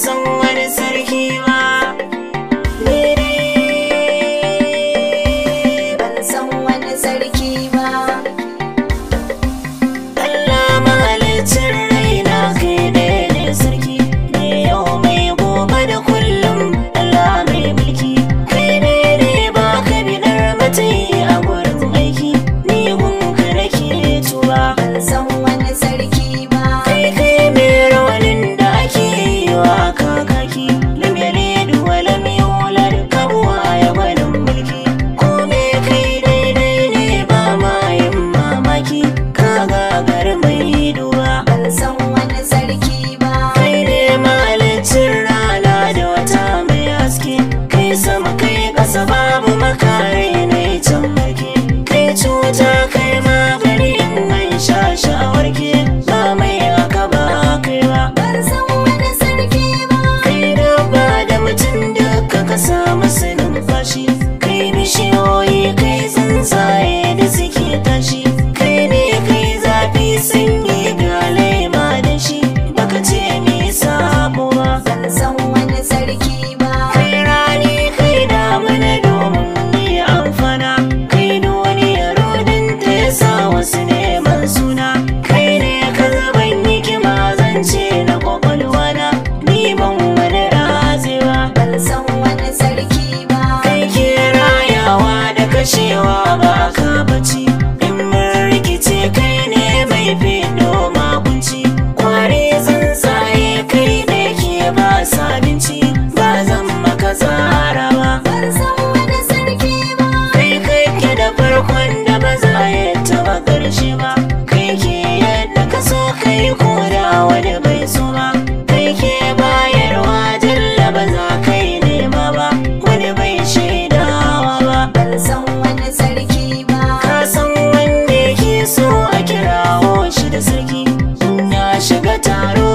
San wani sarki ba. Ni dai Ban san wani sarki ba. Allah mahalicin raina, kai ɗaya ne sarki. Ne yau mai gobe da kullum, Allah mai mulki. Kai ɗaya ne ba ka biɗar matayi a gurin aiki. Ni gunka nake tuba. Ban san wani sarki ba. Kai kai mai rawanin da ake yi wa kakaki. Lam yalid wa lam yulad, kabuwa ya gwanin mulki. Ko me kai daidai ne, ba ma yin mamaki. Ka gagar mai duba. Ban san wani sarki ba. Kai ne mahalicin rana da wata mai haske. Kai sama kai ƙasa, babu makare ne can marke. Kai cuta kai magani, in mai sha shawarke. Ba mai aka ba kai ba. Ban san wani sarki ba. Kai dabba da mutum duka ka samu su numfashi. Kai bishiyoyi, kai tsuntsaye da suke tashi. Kai ne kai zafi, sanyi, ga laima da shi. Baka ce mi sabo ba. Ban san wani sarki ba. Kai rani, kai damuna domin mi amfana. Kai duniya rodin ta yasa wasu neman suna. Kai ne ka zaban hikima, zance na kwakwalwa na. Ni ban wani ratsewa. Ban san wani sarki ba. Kai ke rayawa da kashewa, ba ka bacci. In mun rikice, kai ne mai fido makunci. Kwari, tsuntsaye, kai ne ke ba su abinci. Ba zan maka tsara ba. Ban san wani sarki ba. Kai kake da farkon da ba za ya taba karshe ba. Kai ke yadda ka so kai, ko da wani bai so ba. Kai ke bayarwa jalla, ba za kai nema ba, wani bai shaidawa ba. Ban san wani sarki ba. Ka san wanda yake so a kirawo shi da sarki. In ya shiga taro